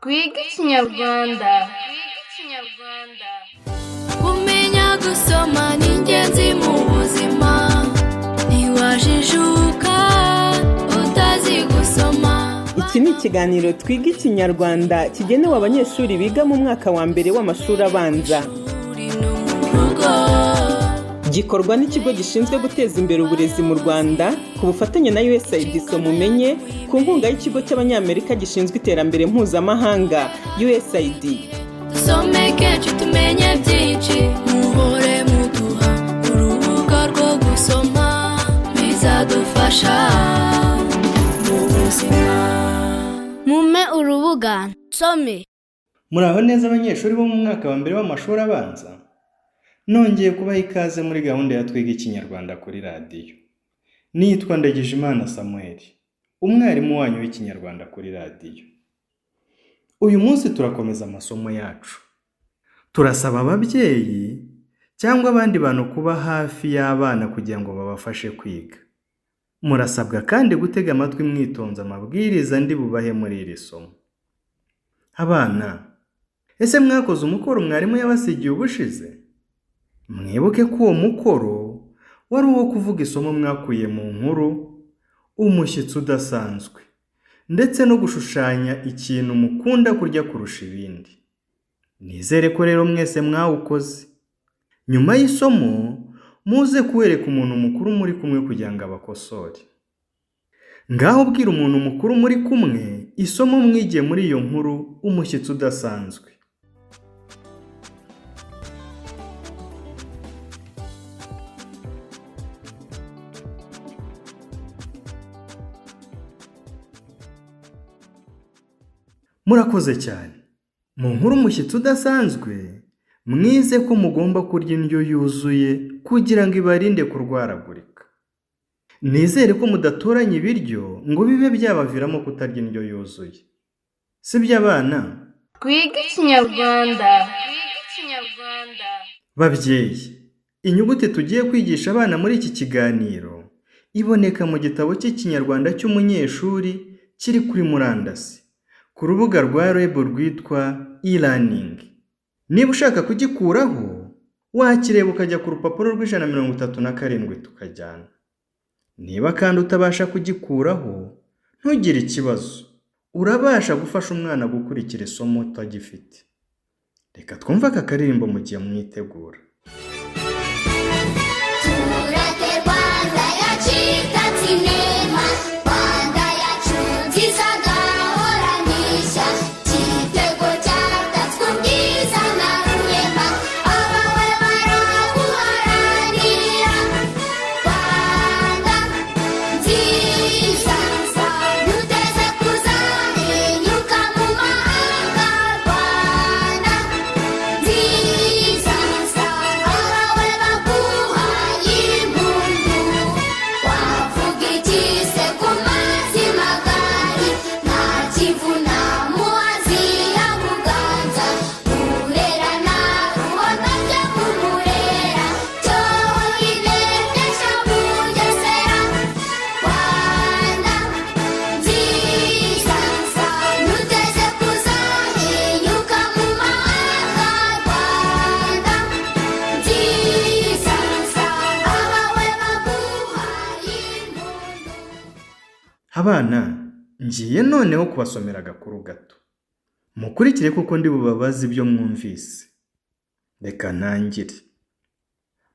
Twige Ikinyarwanda. Kumenya gusoma ni ingenzi mu buzima. Ntiwajijuka utazi gusoma. Iki ni ikiganiro Twiga Ikinyarwanda kigenewe abanyeshuri biga mu mwaka wa mbere w'amashuri abanza. Uri no mu rugo. Gikorwa n'ikigo gishinzwe guteza imbere uburezi mu Rwanda ku bufatanye na USAID Mumenye, ku nkunga y'ikigo cy'Abanyamerika gishinzwe iterambere mpuzamahanga, USAID. Dusome kenshi tumenye byinshi. Muhore muduha urubuga rwo gusoma, bizadufasha mu buzima. Mumpe urubuga nsome. Muraho neza, abanyeshuri bo mu mwaka wa mbere w'amashuri abanza? Nongeye kubaha ikaze muri gahunda ya Twiga Ikinyarwanda kuri radiyo. Nitwa Ndagijimana Samuel, umwarimu wanyu w'Ikinyarwanda kuri radiyo. Uyu munsi turakomeza amasomo yacu. Turasaba ababyeyi cyangwa abandi bantu kuba hafi y'abana kugira ngo babafashe kwiga. Murasabwa kandi gutega amatwi mwitonze amabwiriza ndi bubahe muri iri somo. Abana, ese mwakoze umukoro mwarimu yabasigiye ubushize? Mwibuke ko uwo mukoro wari uwo kuvuga isomo mwakuye mu nkuru Umushyitsi Udasanzwe, ndetse no gushushanya ikintu mukunda kurya kurusha ibindi. Nizere ko rero mwese mwawukoze. Nyuma y'isomo muze kuwereka umuntu mukuru muri kumwe kugira ngo abakosore. Ngaho ubwira umuntu mukuru muri kumwe isomo mwigiye muri iyo nkuru Umushyitsi Udasanzwe. Murakoze cyane. Mu nkuru Umushyitsi Udasanzwe mwize ko mugomba kurya indyo yuzuye kugira ngo ibarinde kurwaragurika. Nizere ko mudatoranya ibiryo ngo bibe byabaviramo kutarya indyo yuzuye. Sibyo, abana? Twige Ikinyarwanda. Babyeyi, inyuguti tugiye kwigisha abana muri iki kiganiro iboneka mu gitabo cy'Ikinyarwanda cy'umunyeshuri kiri kuri murandasi, ku rubuga rwa REB rwitwa e-learning. Niba ushaka kugikuraho, wakireba ukajya ku rupapuro rw'137 tukajyana. Niba kandi utabasha kugikuraho, ntugire ikibazo, urabasha gufasha umwana gukurikira isomo utagifite. Reka twumve aka karirimbo mu gihe mwitegura. Turate Rwanda yacu itatse inema, Rwanda yacu nziza gahoranisha, Igitego cyatatswe ubwiza na rurema, abawe baraguharanira. Rwanda nziza, ntuteze kuzahinyuka mu mahanga, Rwanda nziza, abawe baguhaye impundu. Wavuga iki se ku mazi magari, nta kivuna muhazi ya Muganza, Burera na Ruhondo byo kumurera, cyonyine ndesha Bugesera. Rwanda nziza, ntuteze kuzahinyuka mu mahanga, Rwanda nziza, abawe baguhaye impundu. Abana, ngiye noneho kubasomera agakuru gato. Mukurikire kuko ndi bubabaze ibyo mwumvise. Reka ntangire.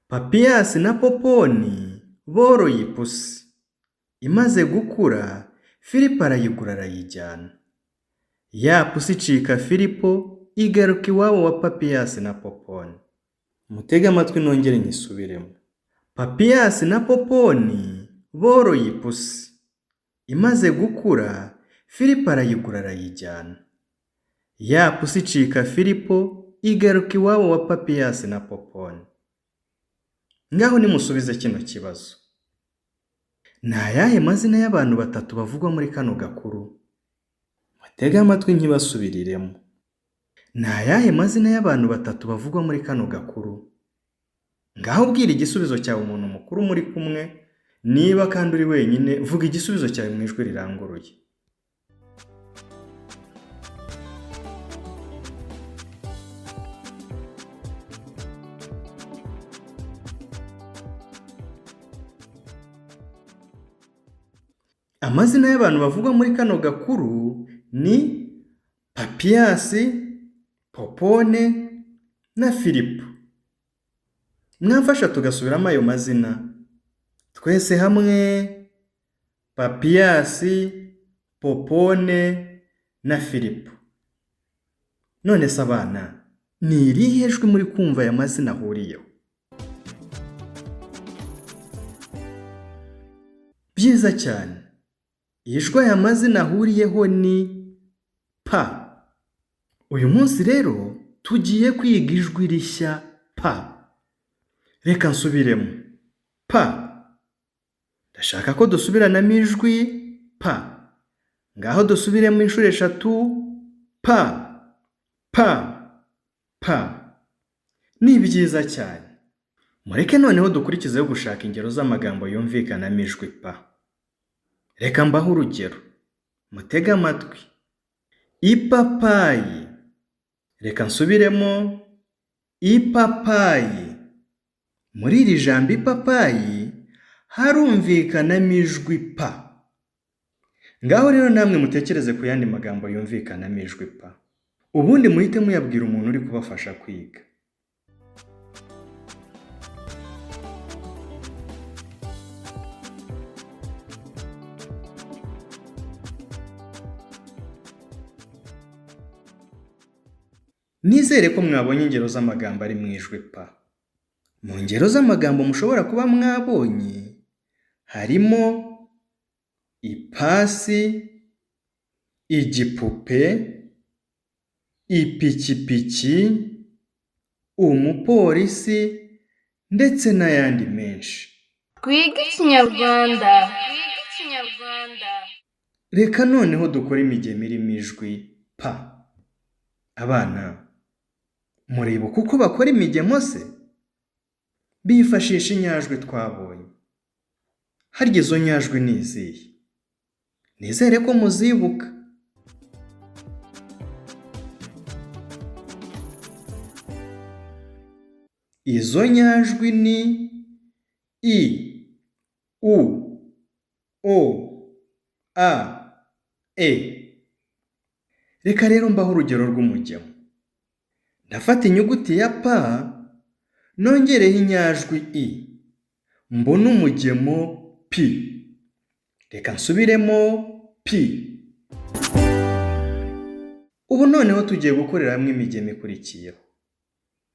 Papiyasi na Poponi boroye ipusi. Imaze gukura, Filipo arayigura arayijyana. Ya pusi icika Filipo, igaruka iwabo wa Papiyasi na Poponi. Mutege amatwi nongere nyisubiremo. Papiyasi na Poponi boroye ipusi. Imaze gukura, Filipo arayigura arayijyana. Ya pusi icika Filipo, igaruka iwabo wa Papiyasi na Poponi. Ngaho nimusubize kino kibazo. Ni ayahe mazina y'abantu batatu bavugwa muri kano gakuru? Mutege amatwi nkibasubiriremo. Ni ayahe mazina y'abantu batatu bavugwa muri kano gakuru? Ngaho ubwira igisubizo cyawe umuntu mukuru muri kumwe, niba kandi uri wenyine, vuga igisubizo cyawe mu ijwi riranguruye. Amazina y'abantu bavugwa muri kano gakuru ni Papiyasi, Popone na Filipo. Mwamfasha tugasubiramo ayo mazina twese hamwe: Papiyasi, Popone na Filipo. None se abana, ni irihe jwi muri kumva aya mazina ahuriyeho? Byiza cyane. Ijwi aya mazina ahuriyeho ni pa. Uyu munsi rero tugiye kwiga ijwi rishya pa. Reka nsubiremo pa. Ndashaka ko dusubiranamo ijwi pa. Ngaho dusubiremo inshuro eshatu: pa, pa, pa. Ni byiza cyane. Mureke noneho dukurikizeho gushaka ingero z'amagambo yumvikanamo ijwi pa. Reka mbahe urugero, mutege amatwi. Ipapayi. Reka nsubiremo: ipapayi. Muri iri jambo ipapayi harumvikanamo ijwi pa. Ngaho rero namwe mutekereze ku yandi magambo yumvikanamo ijwi pa, ubundi muhite muyabwira umuntu uri kubafasha kwiga. Nizere ko mwabonye ingero z'amagambo ari mu ijwi pa. Mu ngero z'amagambo mushobora kuba mwabonye harimo ipasi, igipupe, ipikipiki, umupolisi ndetse n'ayandi menshi. Twige Ikinyarwanda. Reka noneho dukore imigemo irimo ijwi pa. Abana, muribuka uko bakora imigemo se? Bifashisha inyajwi twabonye. Harya izo nyajwi ni izihe? Nizere ko muzibuka. Izo nyajwi ni i, u, o, a, e. Reka rero mbaho urugero rw'umugemo. Ndafata inyuguti ya pa, nongereho inyajwi i, mbone umugemo pi. Reka nsubiremo pi. Ubu noneho tugiye gukorera hamwe imigemo ikurikiyeho.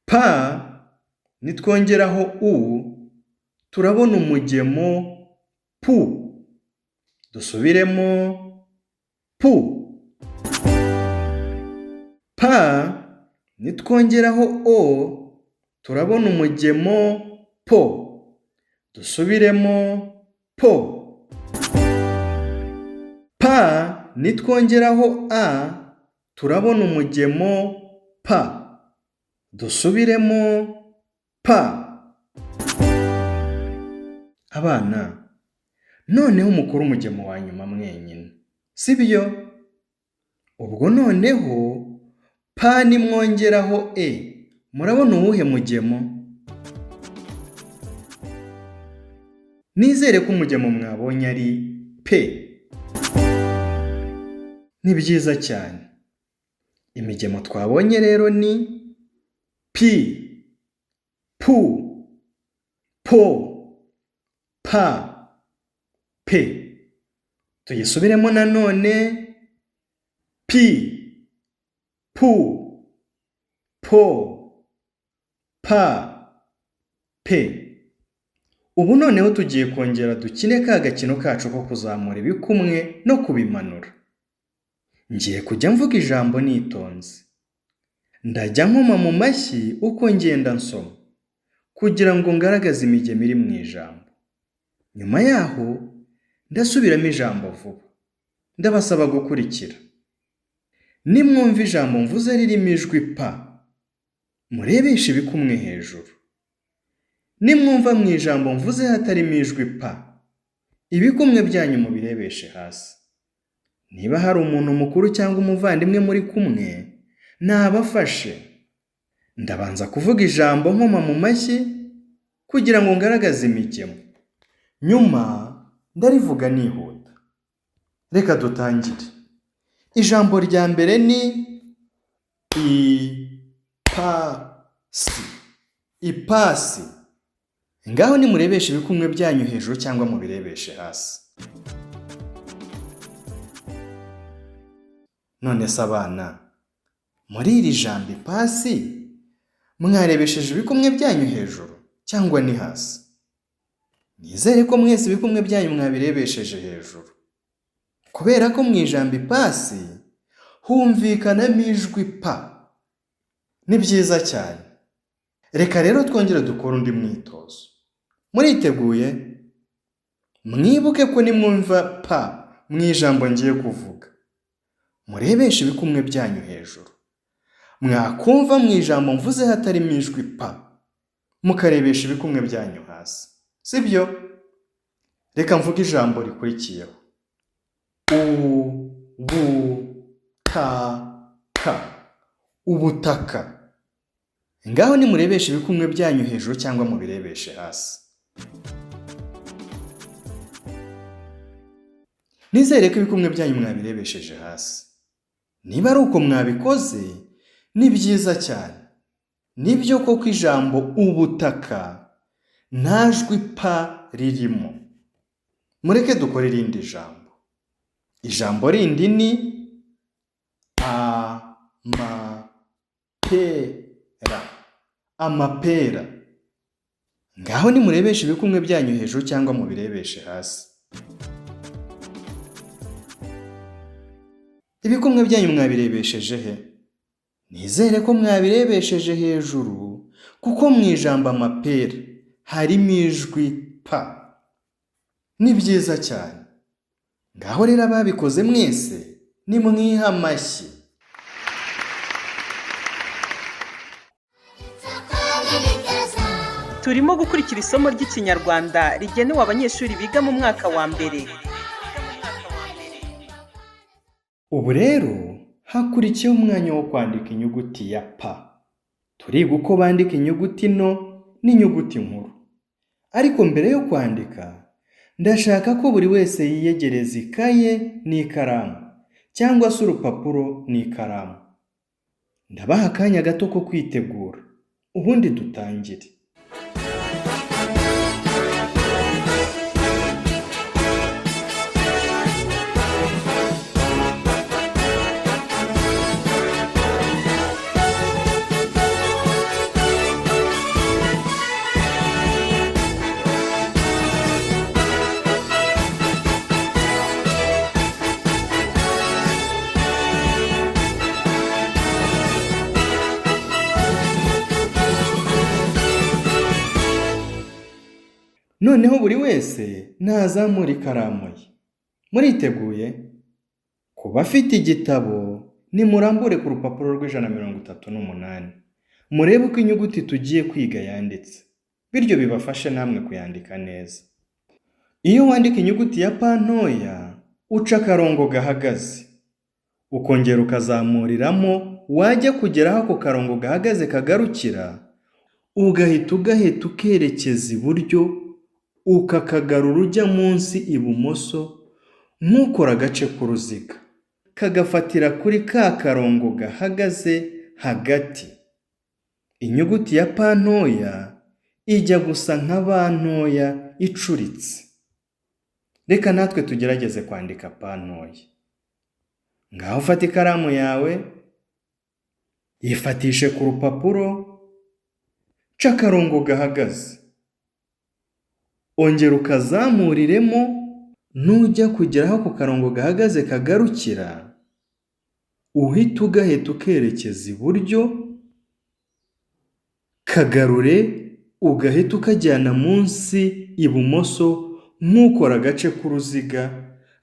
Pa nitwongeraho u, turabona umugemo pu. Dusubiremo pu. Pa nitwongeraho o, turabona umugemo po. Dusubiremo po. Pa nitwongeraho a, turabona umugemo pa. Dusubiremo pa. Abana, noneho mukore umugemo wa nyuma mwenyine, sibyo? Ubwo noneho pa nimwongeraho e, murabona uwuhe mugemo? Nizere ko umugemo mwabonye ari pe. Ni byiza cyane. Imigemo twabonye rero ni pi, pu, po, pa, pe. Tuyisubiremo nanone: pi, pu, po, pa, pe. Ubu noneho tugiye kongera dukine ka gakino kacu ko kuzamura ibikumwe no kubimanura. Ngiye kujya mvuga ijambo nitonze. Ndajya nkoma mu mashyi uko ngenda nsoma, kugira ngo ngaragaze imigemo iri mu ijambo. Nyuma yaho ndasubiramo ijambo vuba. Ndabasaba gukurikira. Nimwumva ijambo mvuze ririmo ijwi pa, murebeshe ibikumwe hejuru. Nimwumva mu ijambo mvuze hatarimo ijwi pa, ibikumwe byanyu mubirebeshe hasi. Niba hari umuntu mukuru cyangwa umuvandimwe muri kumwe, nabafashe. Ndabanza kuvuga ijambo nkoma mu mashyi kugira ngo ngaragaze imigemo. Nyuma ndarivuga nihuta. Reka dutangire. Ijambo rya mbere ni ipasi. Ipasi. Ngaho nimurebeshe ibikumwe byanyu hejuru cyangwa mubirebeshe hasi. None se abana, muri iri jambo ipasi, mwarebesheje ibikumwe byanyu hejuru cyangwa ni hasi? Nizere ko mwese ibikumwe byanyu mwabirebesheje hejuru. Kubera ko mu ijambo ipasi humvikanamo ijwi pa. Ni byiza cyane. Reka rero twongere dukore undi mwitozo. Muriteguye? Mwibuke ko nimwumva pa mu ijambo ngiye kuvuga, murebeshe ibikumwe byanyu hejuru. Mwakumva mu ijambo mvuze hatarimo ijwi pa, mukarebesha ibikumwe byanyu hasi. Sibyo? Reka mvuge ijambo rikurikiyeho. Ubutaka. Ubutaka. Ngaho nimurebeshe ibikumwe byanyu hejuru cyangwa mubirebeshe hasi. Nizere ko ibikumwe byanyu mwabirebesheje hasi. Niba ari uko mwabikoze, ni byiza cyane. Nibyo koko ijambo ubutaka nta jwi pa ririmo. Mureke dukore irindi jambo. Ijambo rindi ni amapera. Amapera. Ngaho nimurebeshe ibikumwe byanyu hejuru cyangwa mubirebeshe hasi. Ibikumwe byanyu mwabirebesheje he? Nizere ko mwabirebesheje hejuru, kuko mu ijambo amapera harimo ijwi pa. Ni byiza cyane. Ngaho rero ababikoze mwese nimwihe amashyi. Turimo gukurikira isomo ry'Ikinyarwanda rigenewe abanyeshuri biga mu mwaka wa mbere. Ubu rero hakurikiyeho umwanya wo kwandika inyuguti ya pa. Turiga uko bandika inyuguti nto n'inyuguti nkuru. Ariko mbere yo kwandika, ndashaka ko buri wese yiyegereza ikaye n'ikaramu cyangwa se urupapuro n'ikaramu. Ndabaha akanya gato ko kwitegura, ubundi dutangire. Noneho buri wese nazamura ikaramu ye. Muriteguye? Ku bafite igitabo nimurambure ku rupapuro rw'138, murebe uko inyuguti tugiye kwiga yanditse, bityo bibafashe namwe kuyandika neza. Iyo wandika inyuguti ya pa ntoya, uca akarongo gahagaze, ukongera ukazamuriramo, wajya kugera aho ako karongo gahagaze kagarukira, ugahita ugahita ukerekeza iburyo, ukakagarura ujya munsi ibumoso, nk'ukora agace k'uruziga, kagafatira kuri ka karongo gahagaze hagati. Inyuguti ya pa ntoya ijya gusa nka ba ntoya icuritse. Reka natwe tugerageze kwandika pa ntoya. Ngaho ufata ikaramu yawe, yifatishe ku rupapuro, ca akarongo gahagaze, ongera ukazamuriremo, nujya kugera aho ako karongo gahagaze kagarukira, uhita ugahita ukerekeza iburyo, kagarure ugahita ukajyana munsi ibumoso, nk'ukora agace k'uruziga,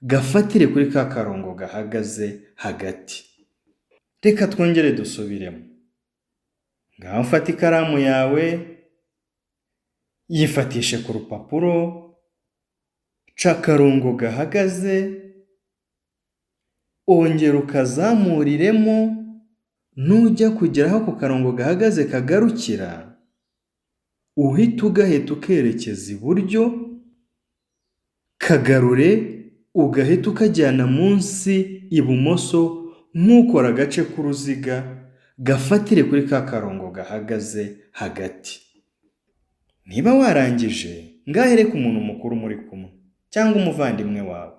gafatire kuri ka karongo gahagaze hagati. Reka twongere dusubiremo. Ngaho ufata ikaramu yawe, yifatishe ku rupapuro, ca akarongo gahagaze, ongera ukazamuriremo, nujya kugera aho ako karongo gahagaze kagarukira, uhita ugahita ukerekeza iburyo, kagarure ugahita ukajyana munsi ibumoso nk'ukora agace k'uruziga, gafatire kuri ka karongo gahagaze hagati. Niba warangije, ngaho ereka umuntu mukuru muri kumwe cyangwa umuvandimwe wawe,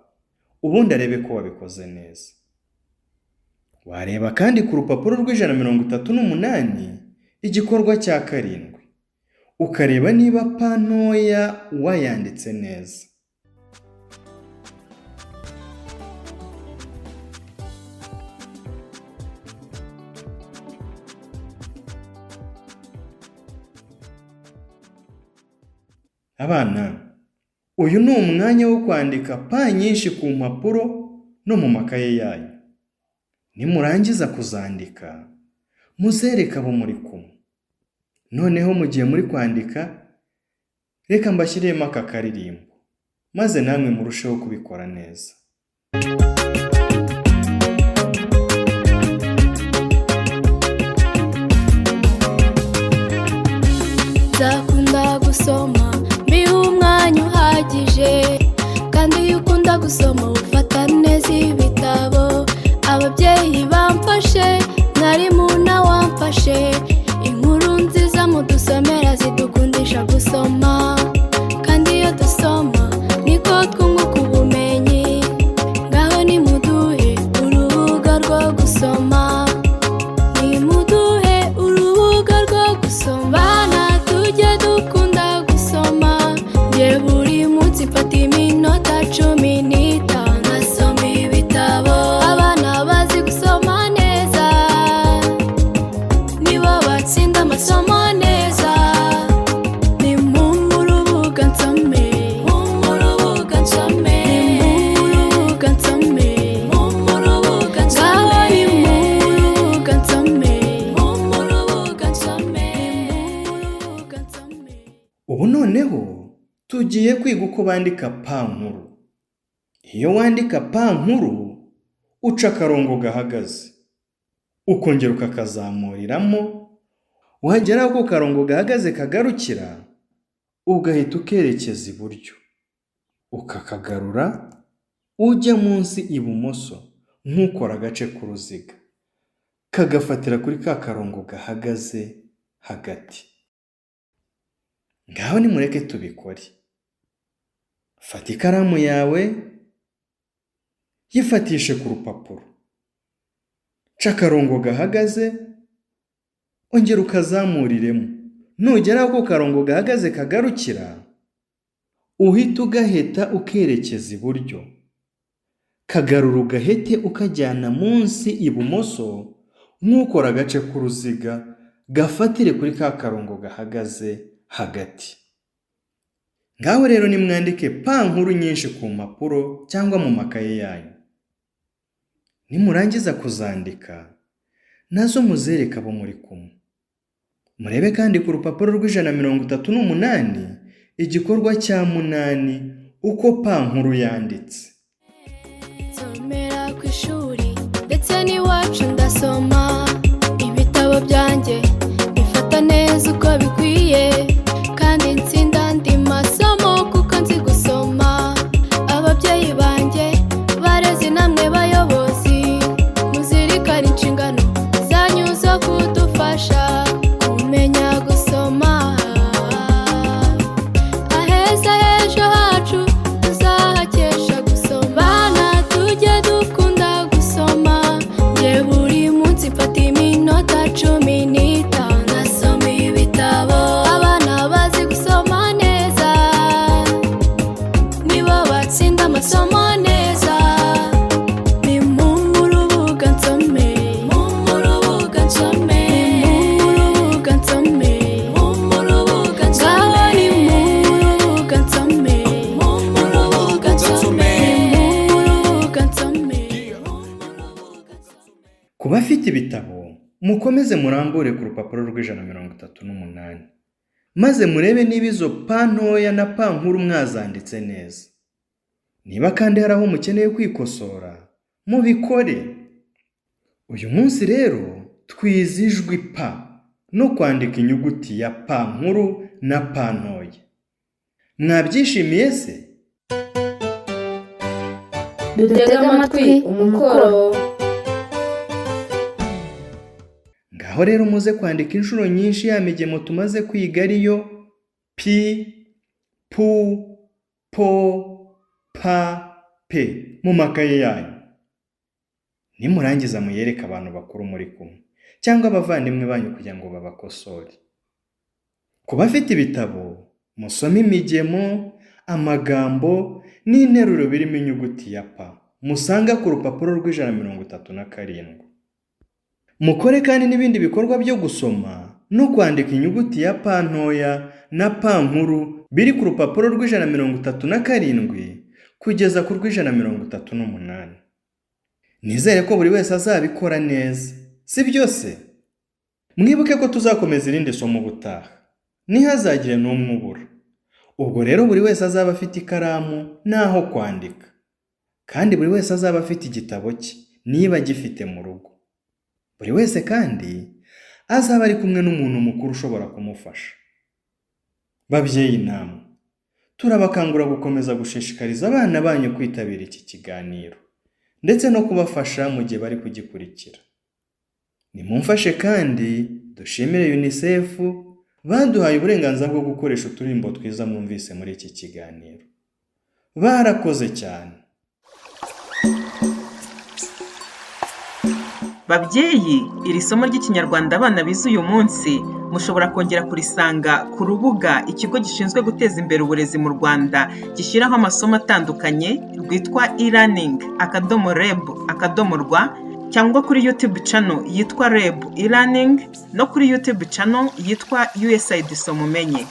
ubundi arebe ko wabikoze neza. Wareba kandi ku rupapuro rw'138 igikorwa cya 7, ukareba niba pa ntoya wayanditse neza. Abana, uyu ni umwanya wo kwandika pa nyinshi ku mpapuro no mu makaye yanyu. Nimurangiza kuzandika, muzereke abo muri kumwe. Noneho mu gihe muri kwandika, reka mbashyiremo aka karirimbo, maze namwe murusheho kubikora neza. Nzakunda gusoma mbihe umwanya uhagije, kandi iyo ukunda gusoma ufata neza ibitabo. Ababyeyi bamfashe, mwarimu nawe wamfashe, inkuru nziza mudusomera zidukundisha gusoma, kandi iyo dusoma niko twunguka ubumenyi. Ngaho nimuduhe urubuga rwo gusoma, nimuduhe urubuga rwo gusoma. Bana tujye dukunda gusoma, njye buri munsi mfata iminota 15 nasoma ibitabo. Abana bazi gusoma neza nibo batsinda amasomo neza. Ni mu rubuga nsome, mu rubuga nsome, ni mu rubuga nsome, mu rubuga nsome, ni mu rubuga nsome, mu rubuga nsome, mu rubuga nsome. Ubu noneho tugiye kwiga uko bandika pa nkuru. Iyo wandika pa nkuru, uca akarongo gahagaze, ukongera ukakazamuriramo, wagera aho ako karongo gahagaze kagarukira, ugahita ukerekeza iburyo, ukakagarura ujya munsi ibumoso nk'ukora agace k'uruziga, kagafatira kuri ka karongo gahagaze hagati. Ngaho nimureke tubikore. Fata ikaramu yawe, yifatishe ku rupapuro, ca akarongo gahagaze, ongera ukazamuriremo. Nugera aho ako karongo gahagaze kagarukira, uhita ugaheta ukerekeza iburyo, kagarura ugahete ukajyana munsi ibumoso nk'ukora agace k'uruziga, gafatire kuri ka karongo gahagaze hagati. Ngaho rero nimwandike pa nkuru nyinshi ku mpapuro cyangwa mu makaye yanyu. Nimurangiza kuzandika, nazo muzereke abo muri kumwe. Murebe kandi ku rupapuro rw'138 igikorwa cya 8 uko pa nkuru yanditse. Nsomera ku ishuri ndetse n'iwacu ndasoma, ibitabo byanjye bifata neza uko bikwiye, kandi nsinda andi masomo kuko nzi gusoma. Ababyeyi banjye barezi namwe bayobozi, muzirikane inshingano zanyu zo kudufasha kumenya gusoma. Aheza h'ejo hacu tuzahakesha gusoma. Bana tujye dukunda gusoma, njye buri munsi mfata iminota 15 nasoma ibitabo. Abana bazi gusoma neza nibo batsinda amasomo neza. Ni mu rubuga nsome, mu rubuga nsome, ni mu rubuga nsome, mu rubuga nsome, ni mu rubuga nsome, mu rubuga nsome, ni mu rubuga nsome. Ku bafite ibitabo, mukomeze murambure ku rupapuro rw'138, maze murebe niba izo pa ntoya na pa nkuru mwazanditse neza. Niba kandi hari aho mukeneye kwikosora, mubikore. Uyu munsi rero twize ijwi pa no kwandika inyuguti ya pa nkuru na pa ntoya. Mwabyishimiye se? Dutege amatwi umukoro. Ngaho rero muze kwandika inshuro nyinshi ya migemo tumaze kwiga, ariyo pi, pu, po, pa, pe, mu makaye yanyu. Nimurangiza muyereke abantu bakuru muri kumwe cyangwa abavandimwe banyu kugira ngo babakosore. Ku bafite ibitabo, musome imigemo, amagambo n'interuro birimo inyuguti ya pa musanga ku rupapuro rw'137. Mukore kandi n'ibindi bikorwa byo gusoma no kwandika inyuguti ya pa ntoya na pa nkuru biri ku rupapuro rw'137 kugeza ku rw'138. Nizere ko buri wese azabikora neza, si byose? Mwibuke ko tuzakomeza irindi somo ubutaha, ntihazagire n'umwe ubura. Ubwo rero buri wese azaba afite ikaramu n'aho kwandika, kandi buri wese azaba afite igitabo cye niba agifite mu rugo. Buri wese kandi azaba ari kumwe n'umuntu mukuru ushobora kumufasha. Babyeyi namwe, turabakangura gukomeza gushishikariza abana banyu kwitabira iki kiganiro ndetse no kubafasha mu gihe bari kugikurikira. Nimumfashe kandi dushimire UNICEF baduhaye uburenganzira bwo gukoresha uturirimbo twiza mwumvise muri iki kiganiro. Barakoze cyane. Babyeyi, iri somo ry'Ikinyarwanda abana bize uyu munsi mushobora kongera kurisanga ku rubuga Ikigo gishinzwe guteza imbere uburezi mu Rwanda gishyiraho amasomo atandukanye rwitwa e-learning.reb.rwa, cyangwa kuri YouTube channel yitwa REB e-learning no kuri YouTube channel yitwa USAID Somumenye.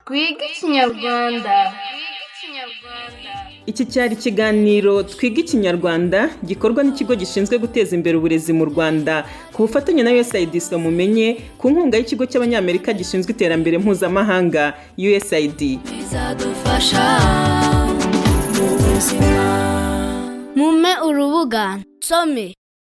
Twige Ikinyarwanda. Iki cyari ikiganiro Twiga Ikinyarwanda gikorwa n'ikigo gishinzwe guteza imbere uburezi mu Rwanda ku bufatanye na USAID Mumenye, ku nkunga y'ikigo cy'Abanyamerika gishinzwe iterambere mpuzamahanga USAID. Bizadufasha mu buzima. Mumpe urubuga nsome.